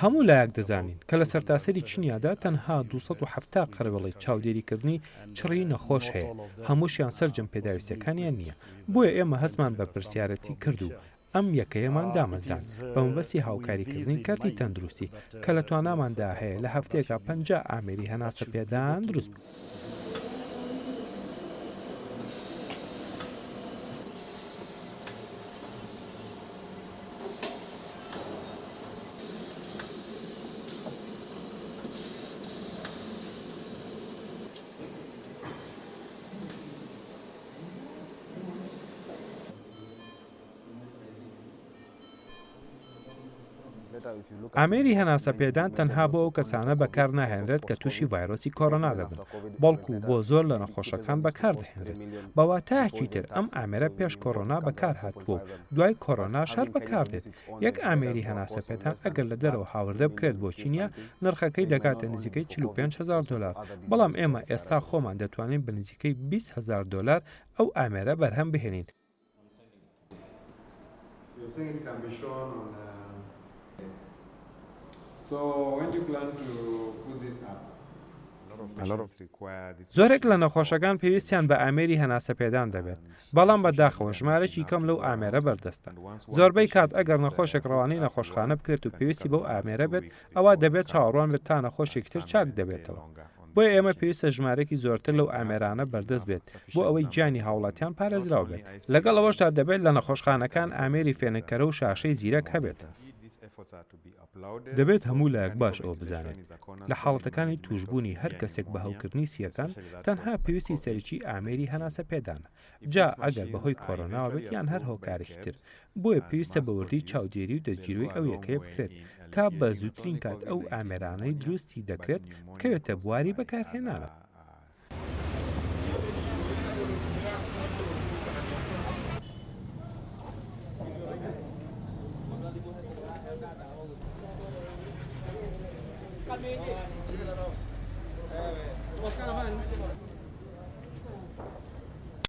هەموو لایەک دەزانین کە لە سەرتاسەری چینیادا تەنها 270 قەرەوێڵەی چاودێریکردنی چڕی نەخۆش هەیە، هەمووشیان سەرجەم پێداویستیەکانیان نییە، بۆیە ئێمە هەستمان بە بەرپرسیارێتی کرد و ئەم یەکەیەمان دامەزراند بە مەبەستی هاوکاریکردنی کەرتی تەندروستی کە لە تواناماندا هەیە لە هەفتەیەکا 50 ئامێری هەناسەپێدان دروست بکەین. ئامێری هەناسەپێدان تەنها بۆ ئەو کەسانە بەکارناهێنرێت کە تووشی ڤایرۆسی کۆرۆنا دەبن، بەڵکو بۆ زۆر لە نەخۆشەکان بەکاردەهێنرێت. بە واتایەکی تر ئەم ئامێرە پێش کۆرۆنا بەکارهاتووە و دوای کۆرۆناش هەر بەکاردێت. یەک ئامێری هەناسەپێدان ئەگەر لە دەرەوە هاوردە بکرێت بۆ چینیا نرخەکەی دەگاتە نزیکەی 45 هەزار دۆلار، بەڵام ئێمە ئێستا خۆمان دەتوانین بە نزیکەی 20 هەزار دۆلار ئەو ئامێرە بەرهەم بهێنین. زۆرێک لە نەخۆشەکان پێویستیان بە ئامێری هەناسەپێدان دەبێت، بەڵام بە داخەوە ژمارەکی کەم لەو ئامێرە بەردەستە. زۆربەی کات ئەگەر نەخۆشێک ڕەوانەی نەخۆشخانە بکرێت و پێویستی بەو ئامێرە بێت، ئەوا دەبێت چاوەڕوان بێت تا نەخۆشێکی تر چاک دەبێتەوە. بۆیە ئێمە پێویستە ژمارەیەکی زۆرتر لەو ئامێرانە بەردەست بێت بۆ ئەوەی گیانی هاوڵاتیان پارێزراو بێت. لەگەڵ ئەوەشدا دەبێت لە نەخۆشخانەکان ئامێری فێنککەرە و شاشەی زیرەک هەبێت. دەبێت هەموو لایەک باش ئەوە بزانێت، لە حاڵەتەکانی تووشبوونی هەر کەسێک بە هەوکردنی سییەکان، تەنها پێویستی سەرەکی ئامێری هەناسەپێدانە، جا ئەگەر بەهۆی کۆرۆناوە بێت یان هەر هۆکارێکی تر، بۆیە پێویستە بە وردی چاودێری و دەستگیرۆی ئەو یەکەیە بکرێت تا بە زووترین کات ئەو ئامێرانەی دروستی دەکرێت بکەوێتە بواری بەکارهێنانەوە.